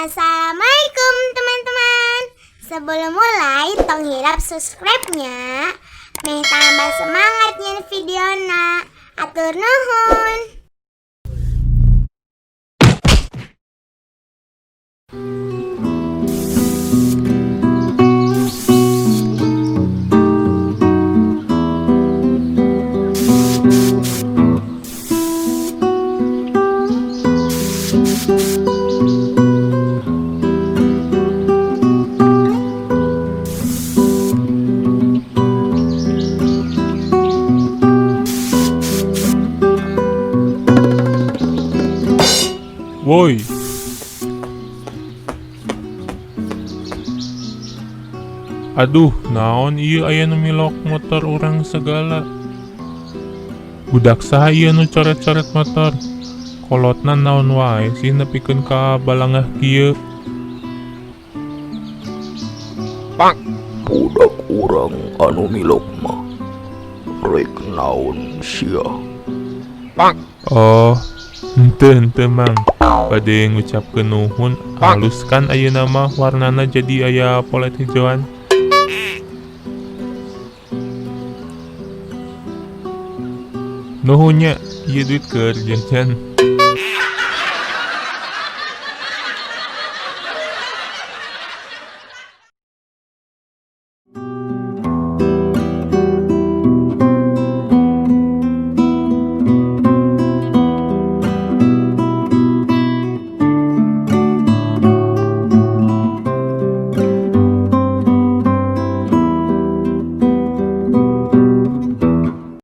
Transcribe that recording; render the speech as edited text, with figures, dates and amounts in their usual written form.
Assalamualaikum, teman-teman. Sebelum mulai, tong hilap subscribe-nya. Meh tambah semangat nyieun videona. Hatur nuhun. Woi. Aduh, naon ieu aya nu milok motor urang segala? Budak saha ieu nu coret-coret motor? Kolotna naon wae sih nepikeun ka balangah kieu? Budak urang anu milok mah, rek naon sia? Oh, henteu, henteu, Mang. Bade ngucapkeun nuhun, halus kan ayeuna mah warnana jadi aya polet hijauan. Nuhun nya, ieu duit keur jajan.